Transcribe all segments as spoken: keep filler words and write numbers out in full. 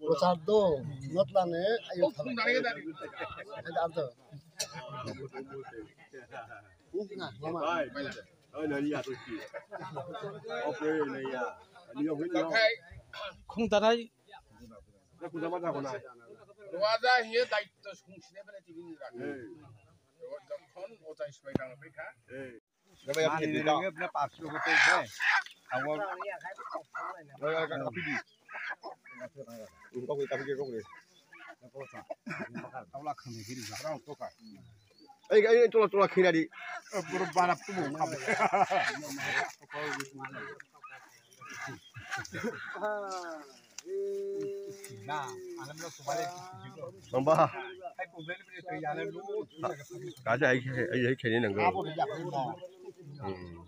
Rosardo, not lane, ayo thala. Ada, ada. Nah, mama. Khung tanai. Roja hiye daitto sungsine bele tini ni rani. Jokhon otai subai tang pai kha. Mani rengge bela paanch sho hote je. Awo. Ei, ei, tola, tola, khina di. Boro bara tubu khabe. Na, alam lo subale. Mamba. Kaja ai, ai, ai, khini nang. Hmm.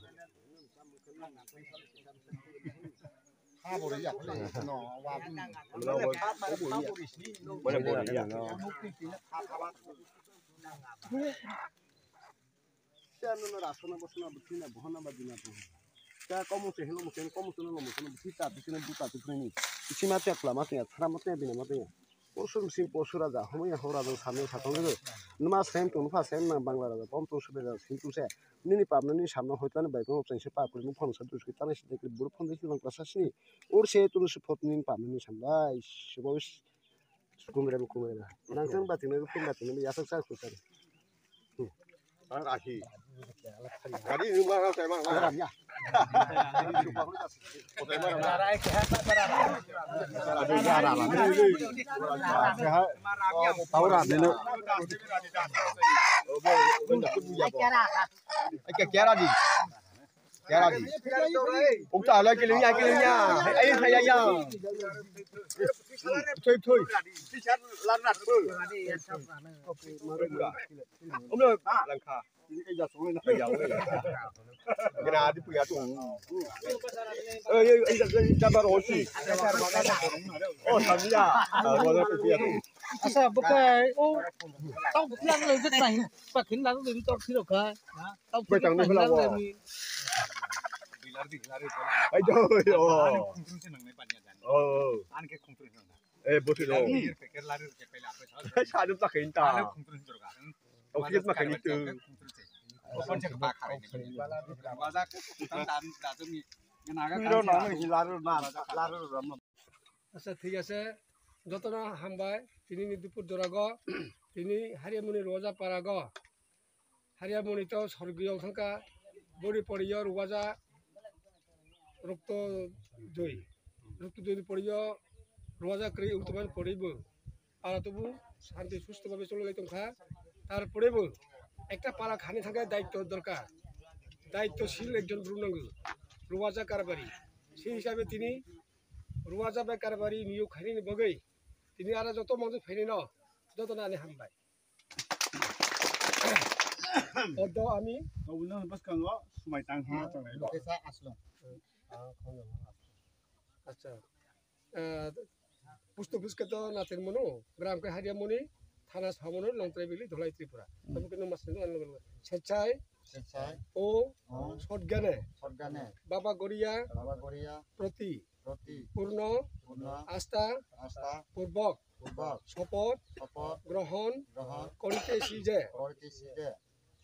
Siya no, no, rasona bosona bwtwi na bohona ba dina to. Siya komo se helo mo ken komo se no mo ken bwtwi ta bwtwi na buta bwtwi ni. Isi ma tiya kla ma tiya thara ma tiya bina ma tiya. Posur sim posur raja homo ya ho raja samne satong de. Numa sem to nufa sem na bangla raja pom to sube raja sim to se. Nini pap nini samno hoitani bai kono chengse pa kuri phone sa dus ki tani side kuri buru phone de lang klasa sini. Ur se to se phot nini pap nini sam bai se bo Kumre, kumre. Nang sen bating na, kum bating na, ya sak sak sak. Ang ahi. Tadi rumah orang saya mang. Aram ya. Aduh, ya, aram. Tahu aram ni. Kya, kya aram ni? Kya lagi? Ukta lagi kelinya, kelinya. Ai, saya ya. Thoi, thoi. Umlo langkha. Kena adi puya tu. Eh, eh, eh, eh, jabar osi. Oh, samia. Ah, wala tu puya tu. Asa bukai, oh, tau bukai lagi tu nahi. Pakin lalu tu tok siro ka. Bai tang ni hela wa. Ai do yo. Oh. Eh, bosi lo. Sa dum ta khin ta. Oke, ma khin tu. Asa thik ase. Jotono hambai. Tini ni dupur dorago. Tini Hariamoni Roja Parago. Hariamoni to sorgiyo thangka, boni poriyo ruwaja rukto dui. Rukto dui poriyo ruwaja kri uktoman poribo. Para tubu shanti susto babe chole lai tongkha. Tar poribo ekta para khani thangka daitto dorkar. Daitto sil ekjon bru nango. Ruwaja karbari. Se hisabe tini ruwaja bai karbari niyok khaini bagwi. Tini ara joto mangju phaini no. Joto nani hambai. Odo ami. Obuno bwskango sumai tang hwnwi tongnai. Lokesa Aslong. Acha. Eh, post office khe to Natirmunu, gram khe Hariamoni, thana Samunu, Longtrai Valley, Dholai Tripura. Tamo khe nung masni ano logo. Sechai. Sechai. O. O. Sotgane. Sotgane. Baba Goria. Baba Goria. Proti. Proti. Purno. Purno. Asta. Asta. Purbok. Purbok. Sopot. Sopot. Grohon. Grohon. Korite sije. Korite sije.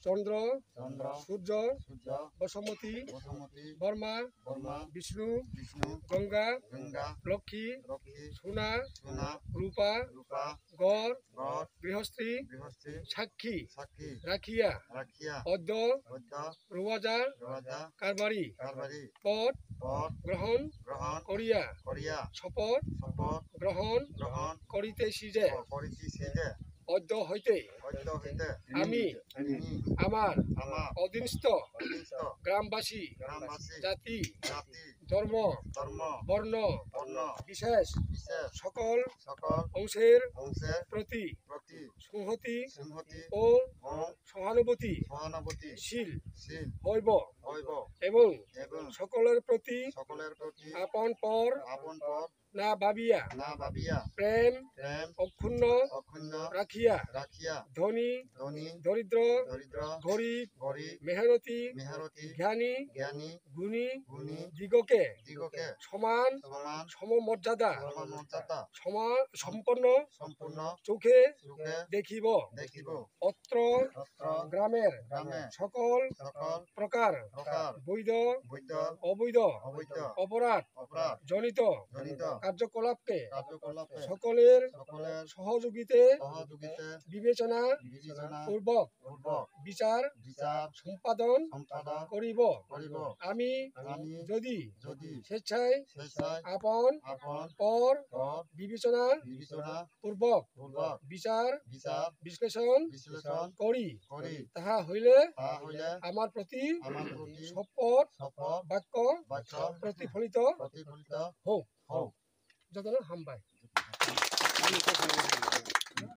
Chandra. Chandra. Surjo. Surjo. Basmati. Basmati. Borma. Borma. Bishnu. Bishnu. Ganga. Ganga. Lokhi. Lokhi. Suna. Suna. Rupa. Rupa. Gor. Gor. Grihosti. Grihosti. Sakhi. Sakhi. Rakhiya. Rakhiya. Oddo. Oddo. Ruwaja. Ruwaja. Karbari. Karbari. Pod. Pod. Grohon. Grohon. Koriya. Koriya. Sopot. Sopot. Grohon. Grohon. Korite sije. Ko-, korite sije. Oddo hoite. Oddo hoite. Ami. Ami. Amar. Amar. Odinsto. Odinsto. Grambasi. Grambasi. Jati. Jati. Dhormo. Dhormo. Borno. Borno. Bishesh. Bishesh. Sokol. Sokol. Ongser. Ongser. Proti. Proti. Songhoti. Songhoti. O. O. Sohanubhuti. Sohanubhuti. Sil. Sil. Hoibo. হইব এবং এবং সকলের প্রতি সকলের প্রতি আপন পর আপন পর না ভাবিয়া না ভাবিয়া প্রেম প্রেম অক্ষুণ্ণ অক্ষুণ্ণ রাখিয়া রাখিয়া ধনী ধনী দরিদ্র দরিদ্র গরিব গরিব মেহনতি মেহনতি জ্ঞানী জ্ঞানী গুণী গুণী দিগকে দিগকে সমান সমান সমমর্যাদা সমমর্যাদা সমা-, সম্পন্ন সম্পূর্ণ চোখে চোখে দেখিব। দেখিব। অত্র অত্র গ্রামের গ্রামে সকল সকল প্রকার প্রকার বৈধ বৈধ অবৈধ অবৈধ অপরাধ অপরাধ জনিত জনিত কার্যকলাপকে কার্যকলাপে সকলের সকলের সহযোগিতে সহযোগিতে বিবেচনা বিবেচনা পূর্বক পূর্বক বিচার বিচার সম্পাদন সম্পাদন করিব। করিব। আমি আমি যদি যদি স্বেচ্ছায় স্বেচ্ছায় আপন আপন পর পর বিবেচনা বিবেচনা পূর্বক পূর্বক বিচার বিচার বিশ্লেষণ বিশ্লেষণ করি, করি। তাহা হইলে তাহা হইলে আমার প্রতি আমার প্রতি শপথ শপথ বাক্য বাক্য প্রতিফলিত প্রতিফলিত হোক। হোক। যতন হামবাই।